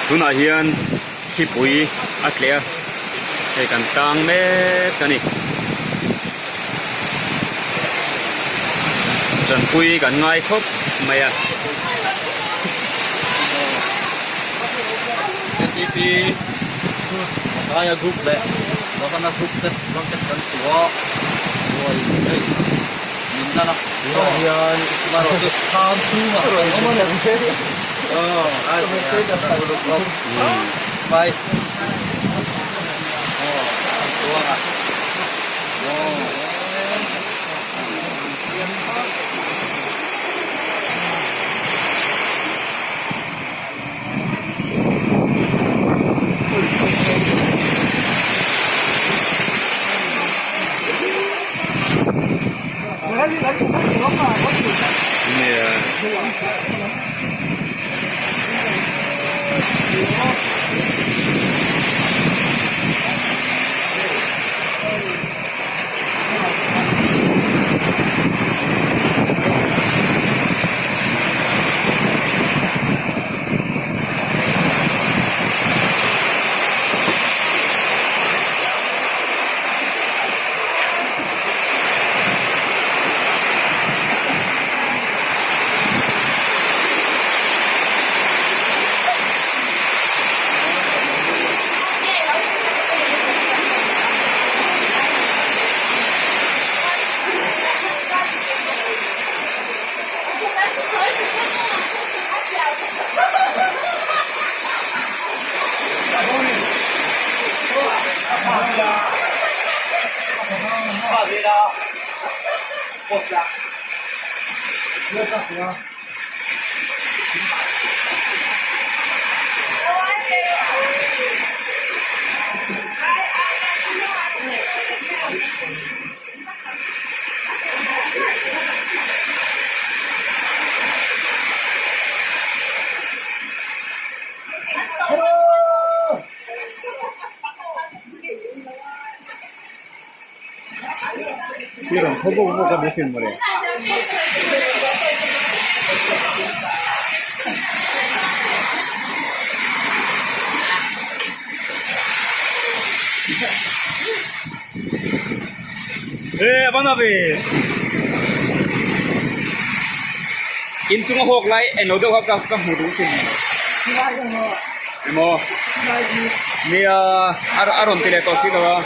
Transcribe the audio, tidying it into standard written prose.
Tunah hian thlipui a tleh a hei kan tang mek a ni. Tanpui kan ngai khawp mai a. NPP Aia group leh Lohana group te blanket kan su a, ruai hei min hlan a. Tunah hian erawh chu thlam chhungah kan awm a ni. Aw ai mai aw kan chuang a aw. In chunga hawk lai eng lo deuh kha ka hmu duh thin emaw nia a rawn ti leh tawh si lo a.